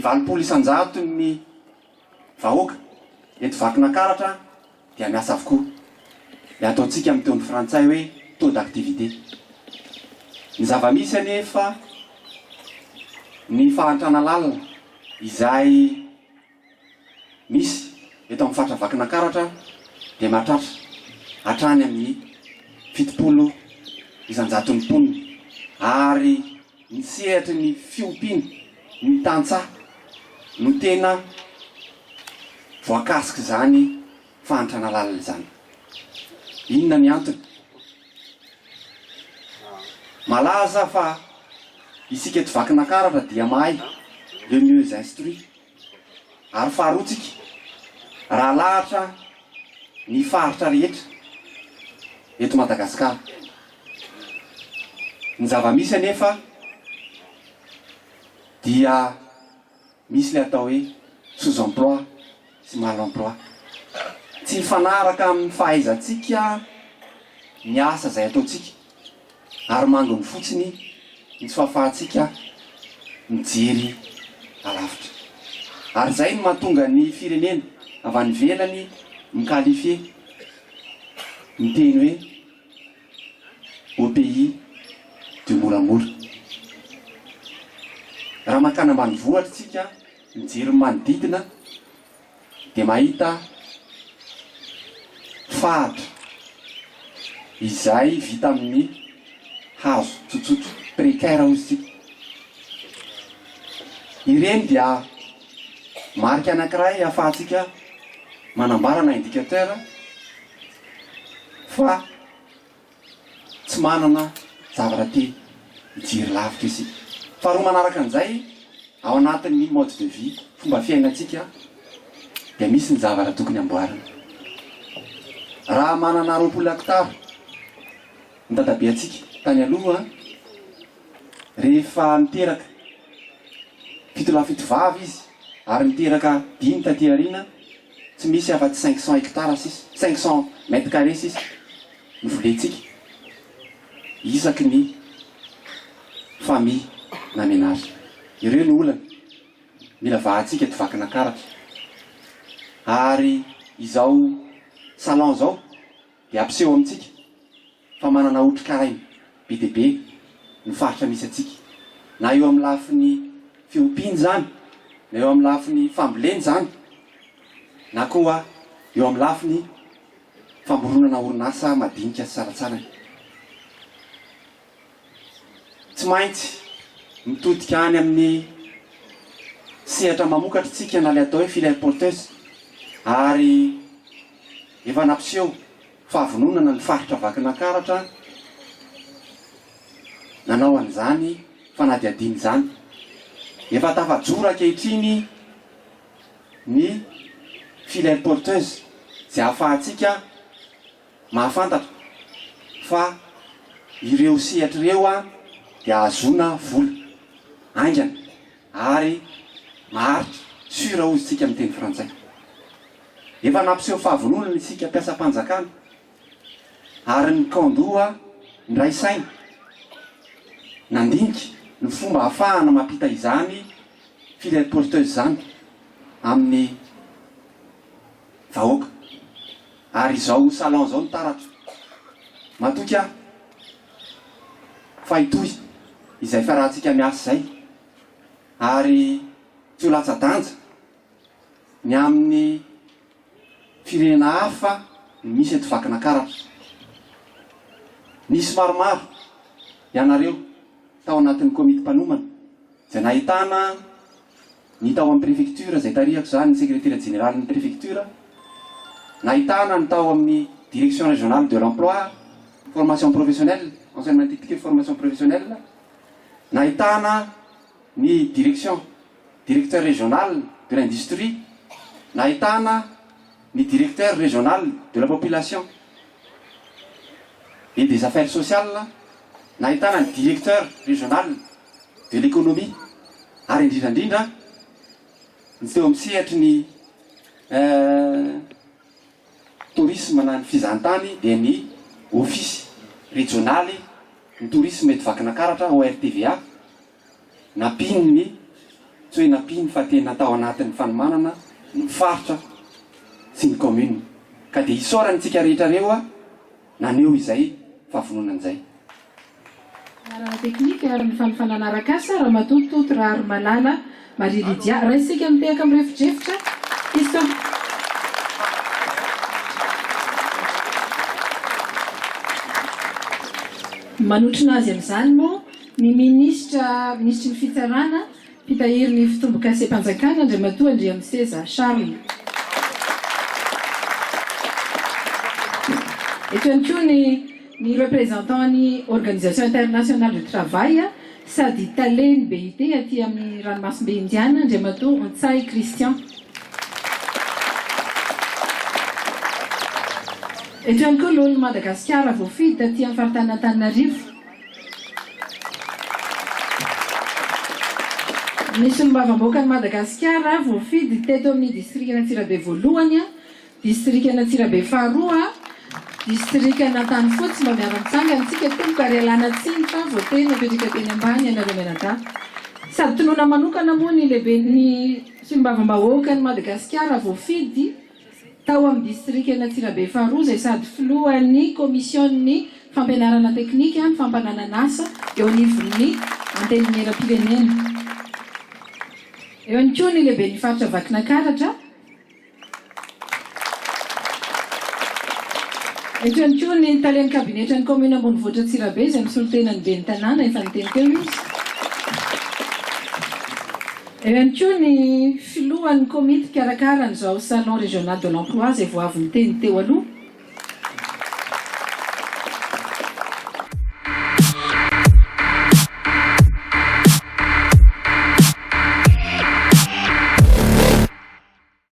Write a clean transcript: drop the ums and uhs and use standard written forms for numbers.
80 isan-jaton'ny vahoaka eto Vakinakaratra dia miasa avokoa. Ilay ataontsika amin'ny teny frantsay hoe taux d'activité. Ny zava-misy anefa, ny fahantrana lalina izay misy eto amin'ny faritra Vakinakaratra dia mahatratra hatrany amin'ny 70 isan-jaton'ny mponina ary ny sehatry ny fiompiana ny tantsaha no tena voakasik'izany fahantrana lalina izany. Inona ny antony? Malaza fa isika eto Vakinakaratra dia mahay, le mieux instruit. Ary faharoa tsika, raha alahatra ny faritra rehetra eto Madagasikara. Ny zava-misy anefa dia misy ilay atao hoe sous emploi sy mal emploi. Tsy mifanaraka amin'ny fahaizantsika ny asa izay ataontsika ary manginy fotsiny ny tsy fahafahantsika mijery alavitra. Ary izay no mahatonga ny firenena avy any ivelany mi-qualifier miteny hoe au pays du moramora. Raha mankany ambanivohitra isika mijery ny manodidina dia mahita fahatra izay vita amin'ny hazo tsotsotra, précaire hozy isika. Ireny dia marika anankiray ahafahantsika manambara na indicateur fa tsy manana zavatra te hijery lavitra isika. Faharoa manaraka an'izay, ao anatin'ny mode de vie, fomba fiainantsika, dia misy ny zavatra tokony amboarina. Raha manana 20 hectares ny dadabeantsika tany aloha, rehefa niteraka fitolahy fitovavy izy ary niteraka dimy taty aoriana, tsy misy afa-tsy 500 hectares sisa, 500 mètres carrés sisa ny volentsika isaky ny famille na ménage. Ireo no olana mila vahantsika eto Vakinakaratra. Ary izao salon izao dia hampiseho amintsika fa manana otrikaraina be dia be ny faritra misy antsika, na eo amin'ny lafiny fiompiana izany, na eo amin'ny lafiny fambolena izany, na koa eo amin'ny lafiny famoronana orinasa madinika sy sarantsarany. Tsy maintsy mitodika any amin'ny sehatra mamokatra isika na ilay atao hoe filière porteuse ary efa nampiseho fahavononana ny faritra Vakinankaratra nanao an'izany fanadihadiana izany. Efa tafajoro ankehitriny ny filière porteuse izay ahafahantsika mahafantatra fa ireo sehatra ireo dia ahazoana vola haingana ary maharitra, sûr hozy tsika amin'ny teny frantsay. Efa nampiseho fahavononana isika mpiasam-panjakana ary nikaon-doha niray saina nandinika ny fomba ahafahana mampita izany filière porteuse izany amin'ny vahoaka. Ary izao salon izao no taratra. Matoky aho fa hitohy izay fiarahantsika miasa izay ary tsy ho latsa-danja ny amin'ny firenena hafa ny misy eto Vakinakaratra. Nisy maromaro ianareo tao anatin'ny komity mpanomana izay nahitana ny tao amin'ny prefecture izay tarihako izany, ny sekretera jeneralin'ny prefecture, nahitana ny tao amin'ny direction régionale de l'emploi, formation professionnelle, enseignement technique et formation professionnelle, nahitana ny direction, directeur régional de l'industrie, nahitana ny directeur régional de la population et des affaires sociales, nahitana ny directeur régional de l'économie ary indrindra indrindra ny teo amin'ny sehatry ny tourisme na ny fizahantany dia ny ofisy rejionaly ny tourisme eto Vakinakaratra, ORTVA, nampian'ny. Tsy hoe nampiany fa tena tao anatin'ny fanomanana ny faritra sy ny commune. Ka dia isaorana antsika rehetra reo naneho izay fahavononana izay. Anarana teknika ary ny fanofanana arak'asa, Ramatoa Toty Raharimalala Marie Lydia. Raisintsika mitehaka mirefodrefotra izy tompoko. Manotrona azy amin'izany moa ny minisitra minisitry ny Fitsarana, mpitahiry ny fitombokasem-panjakana, Andriamatoa Andriamiseza Charles. Eto ihany koa ny ny représentant ny Organisation Internationale du Travail sady tale ny BIT aty amin'ny ranomasimbe Indiana, Andriamatoa Ntsay Christian. Eto ihany koa Loholon'i Madagasikara voafidy taty amin'ny faritanin'Antananarivo. Ny solombavambahoakan'i Madagasikara voafidy teto amin'ny distrikan'Antsirabe voalohany, distrikan'Antsirabe faharoa, distrikan'Antanifotsy mba miara-mitsangana isika tompoko ary ialana tsiny fa voatery napetraka teny ambany ianareo mianadahy. Sady tonona manokana moa ny lehiben'ny solombavambahoakan'i Madagasikara voafidy tao amin'ny distrikan'Antsirabe faharoa izay sady filohan'ny komisionin'ny fampianarana teknika ny fampananan'asa eo anivon'ny Antenimierampirenena. Eo ihany koa ny lehiben'ny faritra Vakinankaratra. Eto ihany koa ny talen'ny kabinetran'ny kaominina ambonivohitra Antsirabe izay misolo tena ny ben'ny tanàna, efa niteny teo izy. Eo ihany koa ny filohan'ny komity mpikarakara an'izao Salon régional de l'emploi izay vao avy niteny teo aloha.